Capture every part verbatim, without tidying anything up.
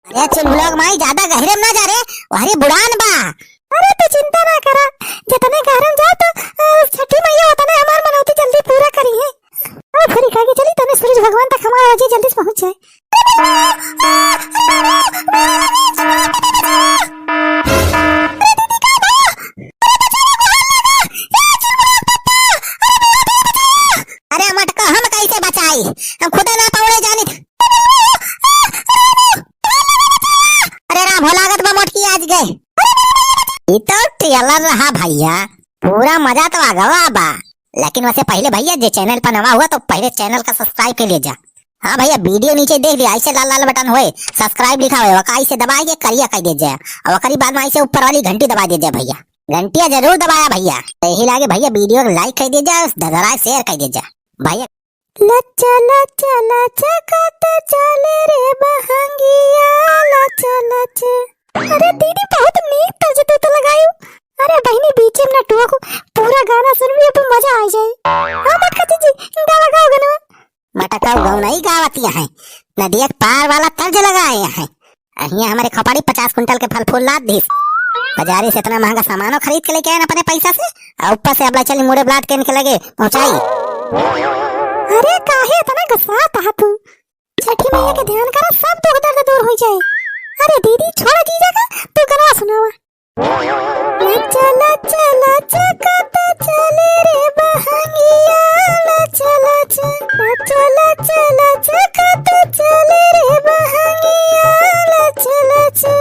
अरे चुलबुलवा के माई, ज्यादा गहिरे में ना जा रे, वहरी बुड़ान बा। अरे तू चिंता ना करा, जितने गहिरे में जाओ तो, अ, छठी मैया उतने हमार मनौती जल्दी पूरा करिहैं। अरे फिर का के चली, तने सूरज भगवान तक हमार आवाज जल्दी से पहुँच जाए। अरे मटका, हम कैसे बचाई, हम खुदे ना पौड़े जानी। अरे राम हो, लागत बा मोटकी आज गए। ई तो trailer रहा भैया, पूरा मजा तो आ गवा बा। लेकिन वैसे पहले भैया, जे channel पर नवा हुआ तो पहले channel का subscribe कर लीजिए। हाँ भैया, video नीचे देख लिया, ऐसे लाल लाल button होए, subscribe लिखा हुआ, ओका ऐसे दबाए के करिया कर दीजिए। और ओकरी बाद में ऐसे ऊपर वाली घंटी दबा दीजिए भैया, घंटिया जरूर दबाया भैया। तो यही लागे भैया, video को like कर दीजिए, ददराए share कर दीजिए भैया। लच्चा लच्चा लच्चा कत चले रे बहंगिया, लच्चा लच्चा। अरे दीदी, बहुत नीक तर्ज तू तो लगायू। अरे बहिनी, बीचे में ना टोकू, पूरा गाना सुनबी, अब मजा आ जाए। हाँ मटका जीजी, गावा गाओ गनवा। मटका गौ नहीं गावतिया है, नदिया के पार वाला तर्ज लगाए हैं। अहिया हमारे खोपड़ी पचास कुंटल के फल फूल लाद दिस। बाजारे से इतना महंगा सामानो खरीद के लेके आए ना अपने पैसा से, और ऊपर से अबला चली मुड़े ब्लाट के इनके लगे पहुंचाई। अरे काहे इतना गुस्सा आता है तू? छठी मैया के ध्यान करा, सब दुख दर्द दूर हो जाए। अरे दीदी छोड़ा जीजा का, तू गनवा सुनावा। लच्चा लच्चा लच्चा कत चले रे बहंगिया, लच्चा लच्चा, लच्चा लच्चा लच्चा कत चले रे बहंगिया, लच्चा लच्चा।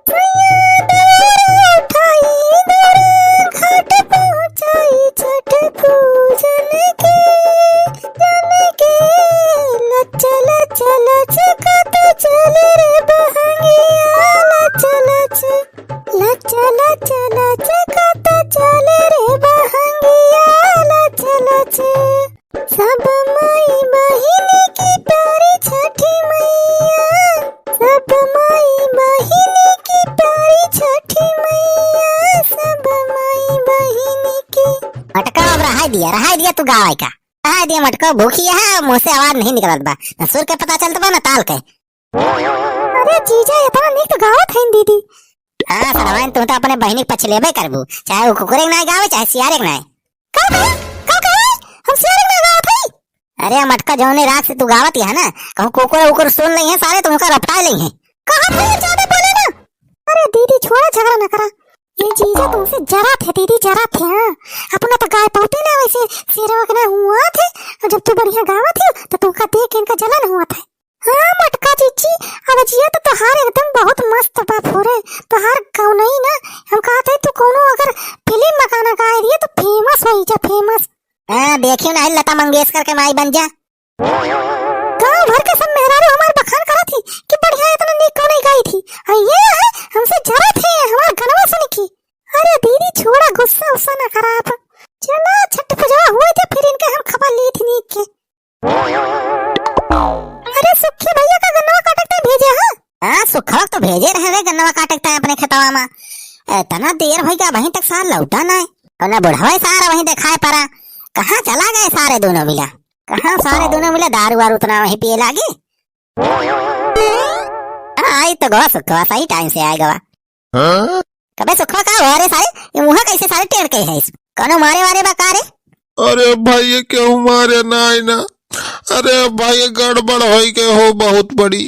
सैया दौरा उठाई, दौरा घाट पहुँचाई, छठ पूजन के, जन के। लच्चा लच्चा लच्चा कत चले रे बहंगिया, लच्चा लच्चा। लच लच लच कत चले रे बहंगिया, लच लच। सब माई बहिन की प्यारी छठी मैया, सब माई बहिन की प्यारी छठी मैया, सब माई बहिन की। मटका अब रहाई दिया, रहाई दिया तू गावे का, रहाई दिया मटका, भूखी है, मुँह से आवाज नहीं निकलत बा, न सुर के पता चलत बा, न ताल के। अरे जीजा, इतना नीक तो गावत हईन दीदी। हाँ, सरवाइन, तू तो अपने बहिनी के पछलेबे करबू, चाहे वो कुकुरे के नाय गावे, चाहे सियारे के नाय। का कहे? का कहे? हम सियारे के नाय गावत हई? अरे मटका, जौने राग से तू गावत है ना, कहूँ कुकुर उकुर सुन लेइहैं सारे, तो उनका रपटाए लेइहैं। कहा था ये ज्यादा बोले ना। अरे दीदी, छोड़ा, झगड़ा ना करा। ये जीजा तुमसे जरा थे दीदी, जरा थे, हाँ। अपना तो गाय पौती ना वैसे सियारे के नाय हुआ थे, और जब तू बढ़िया गावत है, तो तुमका देख के इनका जलन हुआ था। हाँ, मटका जीजी, अवजिया तो तोहार एकदम बहुत मस्त बा फुरे। तोहार गौनई ना, हम कहत हई तू कौनो अगर फिल्म में गाना गाए दिए तो famous होई जा, famous। हाँ, देखियो ना, लता मंगेशकर के माई बन जा। गाँव भर के सब मेहरारू हमार बखान करत ही कि बढ़िया इतना नीक गौनई गाई थी। और ये है, हमसे जरत है हमार गनवा सुन के। अरे दीदी, छोड़ा, गुस्सा उस्सा ना करा आप। चला, छठ पूजवा हुए थे, फिर इनके हम खबर ली थी नीक के। अरे सुखी भैया का गन्नवा काटे के ताईं भेजे, हाँ? हाँ, सुखवा तो भेजे रहे रे गन्नवा काटे के ताईं अपने खेतवा मा। इतना देर भई गा, अबहीं तक सार लौटा नाय। अउर ना बुढ़वा सार अबहीं देखाए परा। कहाँ चला गए सारे दोनों मिला? कहाँ सारे दोनों मिला? दारू वारू तो ना वहीं पिए लागे। हाँ, आई तो गवा सुखवा, सही time से आए गवा। हाँ? कबे सुखवा का हुआ रे सारे? ये मुँह कैसे सारे टेढ़ के है इस? कौनो मारे वारे बा का रे? अरे भाई, ये केहू मारे ना आई ना। अरे भाई, ये गड़बड़ होई के हो बहुत बड़ी।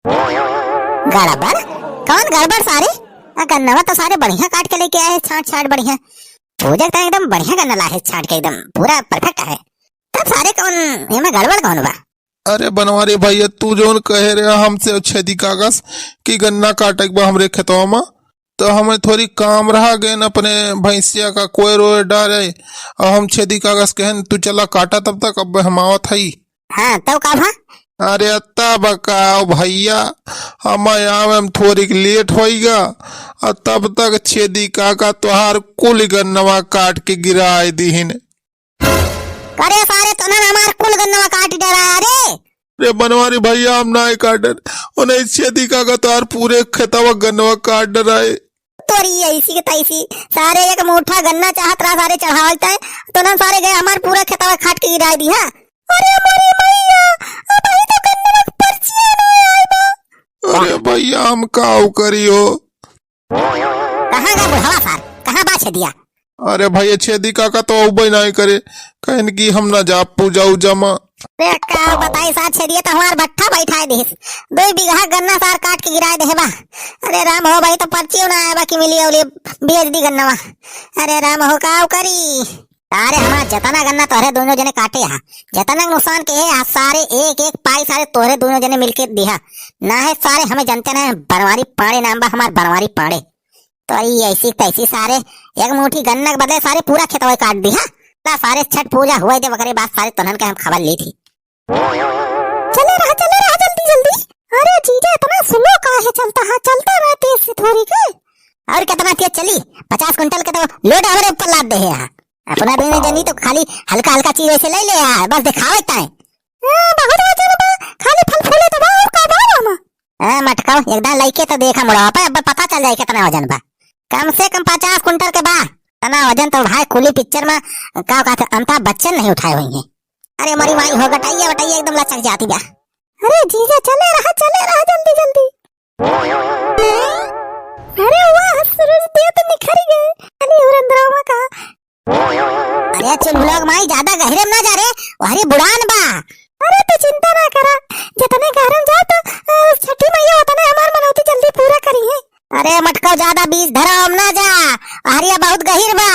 गड़बड़? कौन गड़बड़ सारे? आ गन्नवा तो सारे बढ़िया काट के लेके आए, छांट छांट बढ़िया। पूजा का एकदम बढ़िया गन्ना लाए, छांट के एकदम पूरा perfect है। तब सारे कौन एमे गड़बड़ कौन बा? अरे बनवारी भैया, तू जौन कहे रहे हमसे छेदी कागज कि गन्ना काटे के बा हमरे खेतवा मा, तो हमें थोरी काम रहा गए न अपने भैंसिया का कोयर ओयर डारे, और हम छेदी कागज कहन तू चला काटा तब तक, अब हम आवत हई। हाँ, तब का भा? अरे तब का भैया, हम आवे में थोरी लेट होइगा, और तब तक छेदी काका तोहार कुल गन्नवा काट के गिराए दीहिन। करे सारे, तोनन हमार कुल गन्नवा काट डरा रे। रे बनवारी भैया, हम नाय काटन, उन्हें छेदी काका तोहार पूरे खेतवा गन्नवा काट डराए। तोरी ऐसी के तैसी, सारे एक मुट्ठा गन्ना चाहत रहा सारे चढ़ावल तय, तोनन सारे गए हमार पूरा खेतवा काट के गिराए दी, हाँ। अरे मोरी मैया, अबही तो गन्नवा के पर्चिया ना आए बा। अरे भइया, हम काउ करी हो? कहाँ गा बुढ़वा सार? कहाँ बा छेदिया? अरे भइया, छेदी काका तो अउबे नाहीं करे, कहन कि हम ना जाब पूजा उजा मा। अरे का बताई सार, छेदिया तो हमार भट्ठा बैठाए दिहिस, दुइ बीघा गन्ना सार काट के गिराए देहे बा। अरे राम हो भाई, तो पर्ची ना आए बा कि मिली अउली बेच दी गन्नवा। अरे राम हो, काउ करी? सारे हमार जतना गन्ना तोहरे दोनों जने काटे हा, जतना नुकसान के है, आज सारे एक एक पाई सारे तोहरे दोनों जने मिलके दिहा। ना है सारे, हमें जनते ना है, बनवारी पांड़े नाम बा हमार, बनवारी पांड़े। तो ई ऐसी तैसी सारे, एक मुट्ठी गन्ना के बदले सारे पूरा खेतवा काट दिहा। ला सारे छठ पूजा हुए दे, ओकरे बाद सारे तोहन के हम खबर ली थी। चले रहा, चले रहा, जल्दी, जल्दी। अरे जीजा, इतना slow काहे चलता है? चलता रहे तेज से थोड़ी के। और कितना तेज चली? पचास कुंटल के तो load हमरे ऊपर लाद देहे है। अपना भी नहीं जानी तो खाली हल्का हल्का चीज ऐसे ले ले है, बस दिखावे ताए। ए, बहुत वजन बा, खाली फल फूले तो बा, और का बा ओमा? ए, मटकाओ, एकदम लइके तो देखा मुड़वा पे, अब पता चल जाए कितना वजन बा। कम से कम पचास कुंटल के बा। इतना वजन तो भाई कुली picture में का कहते, अमिताभ बच्चन नहीं उठाए हुए हैं। अरे मोरी माई हो, गटइया वटइया एकदम लचक जाती बा। अरे जीजा, चले रहा, चले रहा, जल्दी जल्दी। अरे वाह, सूरज देव तो निखर गए। अरे उरंद्रावा का। अरे चुलबुलावा माई, ज्यादा गहिरे में ना जा रे, वहरी बुड़ान बा। अरे तू चिंता ना करा, जतने गहिरे में जाओ तो, अ, छठी मैया उतने हमार मनौती जल्दी पूरा करी है। अरे मटकाओ, ज्यादा बीच धराव में ना जा, वहरिया बहुत गहिर बा।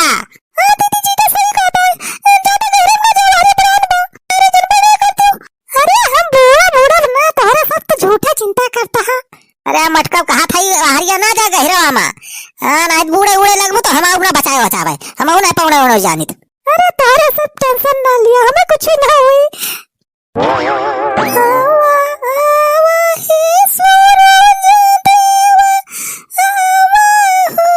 हाँ दीदी जी, तो सही कहता है, ज्यादा गहिरे में ना जाओ, वहरी बुड़ान बा। अरे जन बड़ा कर तू। अरे हम बूढ़ा बूढ़ा ना, तोहरा सब तो झूठे चिंता करता है। अरे मटका कहा था, ई हरिया ना जा गहिरवा मा। हाँ, नाहीं बूड़े उड़े लगबू तो हम ना बचाए बचावे, हम ना पौड़े उड़े जानित। अरे तोहरा सब tension ना लिया, हमें कुछ ना हुई। आवा, आवा, हे सूरज देवा, आवा हो।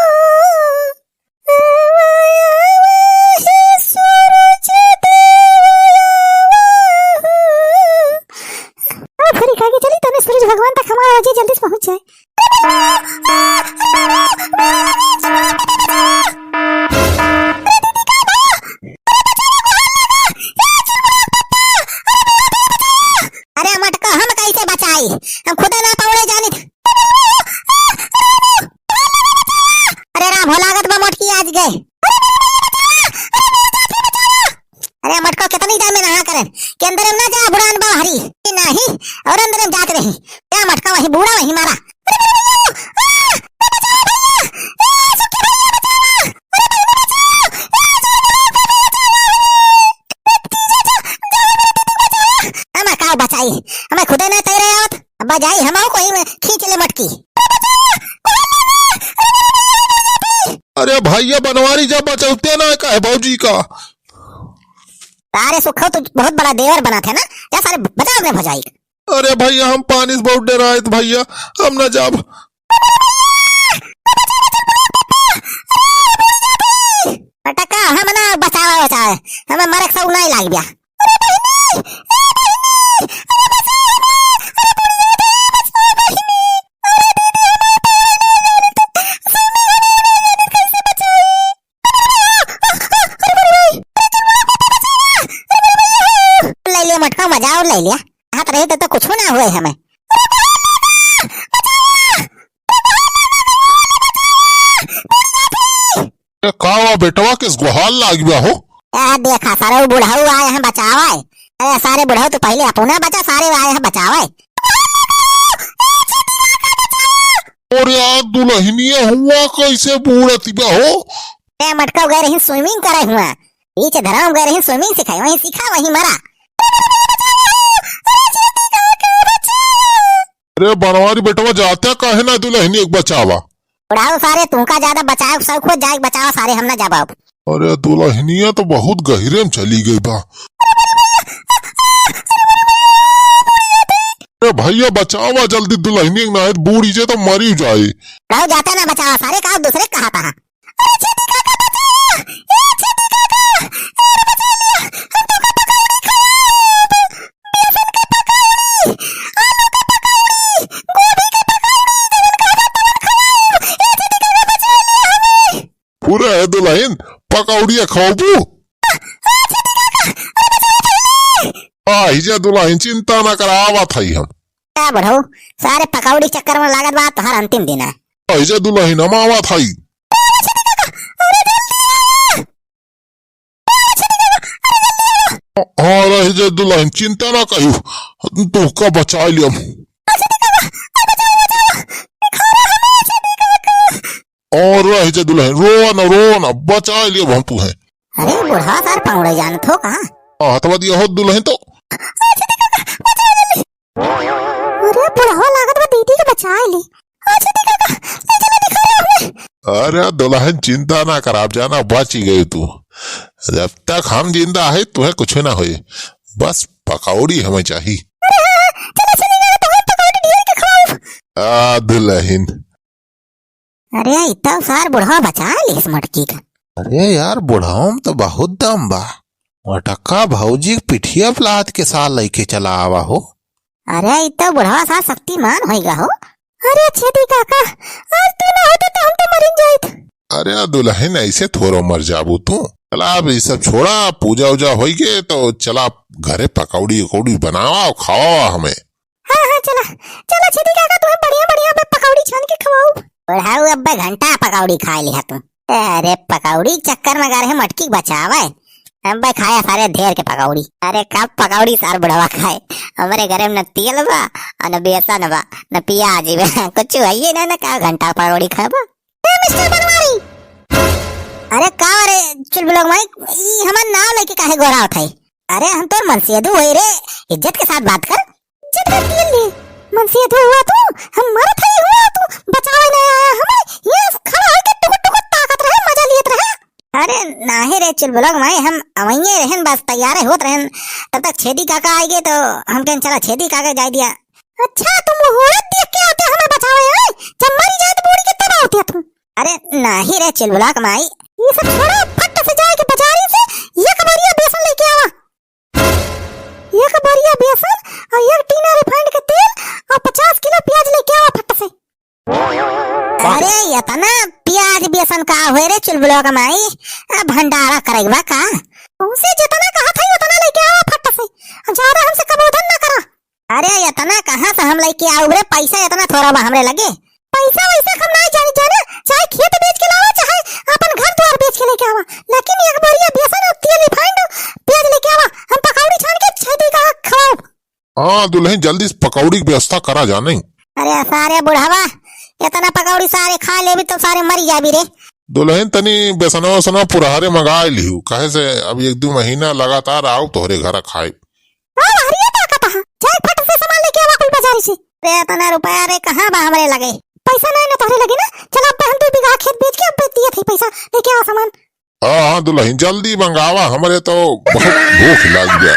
अब फिर आगे चली, तने सूरज भगवान तक हमारा आवाज जल्दी से पहुंच जाए। अरे मटका, हम कैसे बचाई? हम खुदे ना पौड़े जानित। अरे राम हो, लागत बा मोटकी आज गए। अरे मटका, कितनी देर में नहा करन के अंदर में ना जा, बुड़ान बा हरी। नहीं, और अंदर में जात रही। क्या मटका वही बूड़ा वही मारा। हमें का बचाई, हमें खुदे ना तैरे आवत। अब जाई, हम कोई में खींच ले मटकी। अरे भैया बनवारी, जब बचौते ना कहे भौजी का। अरे सुखो, तू बहुत बड़ा देवर बना थे ना, जा सारे बचाओ अपने भौजाई। अरे भैया, हम पानी से बहुत डराइत भैया, हम ना जाब। पटका, हम ना बचावा, बचावा, हमें मरक सब नहीं लाग गया। अरे बहिनी, ए बहिनी, अरे बचाओ हमें, अरे बुढ़िया दे, बचाओ बहिनी, अरे दीदी, हमारे पैर में जाने तो, सोने हमारे में जाने कैसे बचाई? अरे बहिनी, अरे बचाओ, अरे बचाओ, अरे बहिनी। ले लिया मटका, मजा और ले लिया, हाथ रहे तो, तो कुछ ना हुए हमें। अरे बहिनी, बचाओ, अरे बहिनी, बचाओ, बुढ़िया दे। ए, का हुआ बेटवा, किस गुहार लाग गया हो? ए, देखा सारे, वो बुढ़ऊ आए हैं बचावे। अरे सारे बुढ़ऊ, तू पहले अपना बचा, सारे आए हैं बचावे। और यार, दुल्हनिया हुआ कैसे बूड़त बा हो? ए, मटका गए रही swimming करे हुआ, पीछे धराम गए रही swimming सिखाए, वहीं सीखा वहीं मरा। अरे बनवारी बेटवा, जात्या काहे ना दुल्हनिया के बचावा? बुढ़ाऊ सारे, तुमका ज्यादा बचाए के शौक हो, जाए के बचावा सारे, हम ना जाबा अब। अरे दुल्हनिया तो बहुत गहिरे में चली गई बा। अरे भैया बचावा जल्दी दुल्हनिया के, नाहीं तो बूड़ी जे तो मरी जाए। बुढ़ाऊ जाता ना बचावा सारे, का दूसरे कहा था। अरे छेदी काका बचावा, ए छेदी काका, अरे बचा लिया, हम तुमका पकौड़ी खवाब, बेसन के पकौड़ी, आलू के पकौड़ी, गोभी के पकौड़ी, जवन कहबा तवन खवाब, ए छेदी काका बचा लिया हमें। पूरा है दुल्हन, पकौड़िया खवाबू। ए छेदी काका, अरे बचावा पहले। आही जा दुल्हन, चिंता ना कर, आवत हई हम। ए बुढ़ऊ, सारे पकौड़ी चक्कर में लागत बा, तोहर अंतिम दिन है। अहिजे दुलहिन, हम आवत हई। हाँ, रहिजे दुलहिन, चिंता ना करियो, तोहका बचाइ लियब। और रहिजे दुलहिन, रोवा ना, रोवा ना, बचाइ लियब हम तुहे। अरे बुढ़वा सार पकौड़ी जानत हो कहाँ? हाँ, हथवा दिया हो दुलहिन तो। अरे बुढ़वा लागत बा दीदी के बचाइ ली। अच्छा ठीक है, ले चलो दिखा रहे हमें। अरे दुलहिन चिंता ना कर, आप जाना बच ही गई तू। जब तक हम जिंदा है तुहे कुछ ना होए, बस पकौड़ी हमें चाही। अरे हाँ, हाँ, चलो चली जाओ, तुम्हें पकौड़ी ढेर के खवाओ। आ दुलहिन। अरे ई तो सार बुढ़वा बचाइ लिहिस मटकी का। अरे यार बुढ़वा में तो बहुत दम बा। मटका भौजी के पिठिया पे लाद के सार लइके चला आवा हो। अरे ई तो बुढ़वा सार शक्तिमान होइगा हो। अरे छेदी काका, आज तू ना होते तो हम तो मरिन जाइत। अरे दुलहिन, ऐसे थोड़ो मर जाबू तू। चला अब ई सब छोड़ा, पूजा उजा होइगे तो चला घरे पकौड़ी उकौड़ी बनावा और खवावा हमें। हाँ, हाँ, चला, चला छेदी काका, तुम्हें बढ़िया बढ़िया पे पकौड़ी छान के खवाओ। बुढ़ऊ अब्बे घंटा पकौड़ी खाइ लिहा तू। अरे पकौड़ी के चक्कर में गा रहे मटकी बचावे। अब्बे खाया सारे ढेर के पकौड़ी। अरे कब पकौड़ी सार बुढ़वा खाए? हमरे घरे में न तेल बा, और न बेसन बा, न प्याज बा, कुछ है ही ना, ना का घंटा पकौड़ी खाबा? ए मिस्टर बनवारी। अरे का रे चुलबुलवा माई, ई हमार नाव लेके काहे गोरावत है? अरे हम तोर मनसेधू होई रे, इज्जत के साथ बात कर। इज्जत कर दिए ले, मनसेधू हुआ तू, हम मरत हई हुआ तू, बचावे नहीं आया हमें, ये खड़ा होके टुकुर टुकुर ताकत रहे, मजा लियत रहे। अरे नाहीं रे चुलबुलवा माई, हम अवइये रहन, बस तैयारे होत रहन, तब तक छेदी काका आइगे तो हम कहन चला छेदी काका जाए दिया। अच्छा तुम मुहूर्त देख के आते हमें बचावे, हैं? जब मरी जाए तो बूढ़ी के तब आते तुम। अरे नाहीं रे चुलबुलवा माई। ये सब छोड़ो, फट से जाए के बाजारी से एक बोरिया बेसन लेके आवा। एक बोरिया बेसन और एक टीना refined के तेल और पचास किलो प्याज लेके आवा फट से। अरे इतना प्याज बेसन का होए रे चुलबुलवा माई? अब भंडारा करेक बा का? तुमसे जितना कहा था उतना लेके आवा फट से, ज्यादा हमसे कबोधन ना करा। अरे इतना कहाँ से हम लेके आउब रे, पैसा इतना थोड़ा बा हमरे लगे। पैसा वैसा हम नाहीं जानी जाने, चाहे खेत बेच के लावा, चाहे अपन घर द्वार बेच के लेके आवा, लेकिन एक बोरिया बेसन और तेल refined प्याज लेके आवा, हम पकौड़ी छान के छेदी काका खवाउब। हाँ दुलहिन, जल्दी से पकौड़ी के व्यवस्था करा जाने। अरे सारे बुढ़वा, इतना पकौड़ी सारे खा लेबी तो सारे मरी जाबी रे। दुलहिन तनी बेसनवा वेसनवा पुरहरे मंगाइ लिहू, काहे से अब एक दू महीना लगातार आउब तोहरे घरा खाइब। हाँ, हरिया ताकत है। जाए फट से सामान लेके आवा कुल बाजारी से। रे, इतना रुपया रे, कहाँ बा हमरे लगे? पैसा नाहीं ना तोहरे लगे ना? चला, अब हम दू बीघा खेत बेच के अब दिए थे पैसा, लेके आवा सामान। हाँ, हाँ, दुलहिन, जल्दी मंगावा, हमरे तो बहुत भूख लाग गया।